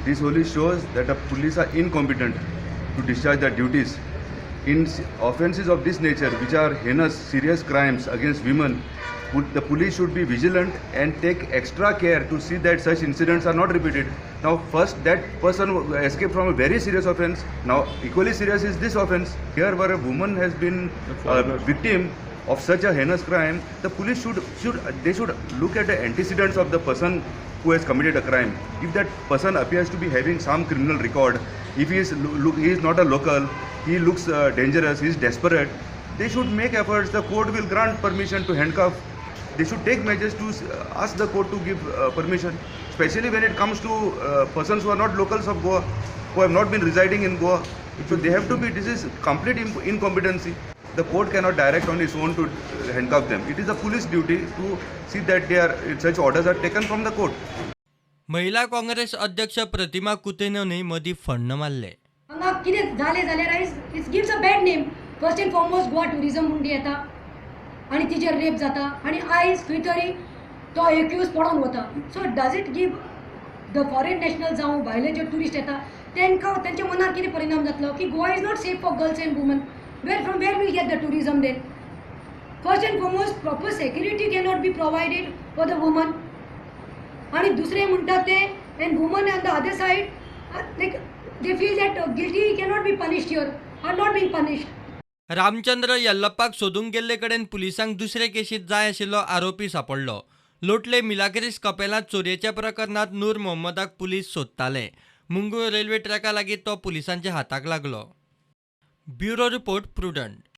This only shows that the police are incompetent to discharge their duties. In offences of this nature, which are heinous, serious crimes against women, the police should be vigilant and take extra care to see that such incidents are not repeated. Now, first that person escaped from a very serious offense. Now, equally serious is this offense. Here, where a woman has been a victim of such a heinous crime, the police should they should look at the antecedents of the person who has committed a crime. If that person appears to be having some criminal record, if he is look he is not a local, he looks dangerous, he is desperate, they should make efforts. The court will grant permission to handcuff. They should take measures to ask the court to give permission, especially when it comes to persons who are not locals of Goa, who have not been residing in Goa. So they have to be, this is complete incompetency. The court cannot direct on its own to handcuff them. It is the police duty to see that they are, such orders are taken from the court. महिला काँग्रेस अध्यक्ष प्रतिमा कुतेनोनी मदीं फण्ण मारले. हांगा कितें जालें जाल्यार आयज it's gives a bad name. First and foremost, Goa tourism म्हूण ती येता आनी तिचेर रेप जाता आनी आयज खंय तरी तो एक्यूज पडोन वता. So does it give the foreign national जावं भायले जे ट्युरिस्ट येता तांकां तेंच्या मनार कितें परिणाम जातलो की Goa is not safe for girls and women? Where from where will get the tourism then? First and foremost, proper security cannot be provided for the woman. आणि दुसरें म्हणटा ते and woman on the other side, like, they feel that guilty cannot be punished here, are not being punished. Ramchandra यल्लप्पाक सोदूंक गेल्ले कडेन पुलिसांक दुसरे केशींत जाय आशिल्लो आरोपी सांपडलो. लोटले मिलाग्रीस कपेलांत चोरयेच्या प्रकरणांत नूर मोहम्मदाक पुलीस सोदताले. मुंगूळ रेल्वे ट्रॅका लागीं तो पुलिसांच्या हाताक लागलो. Bureau report, Prudent.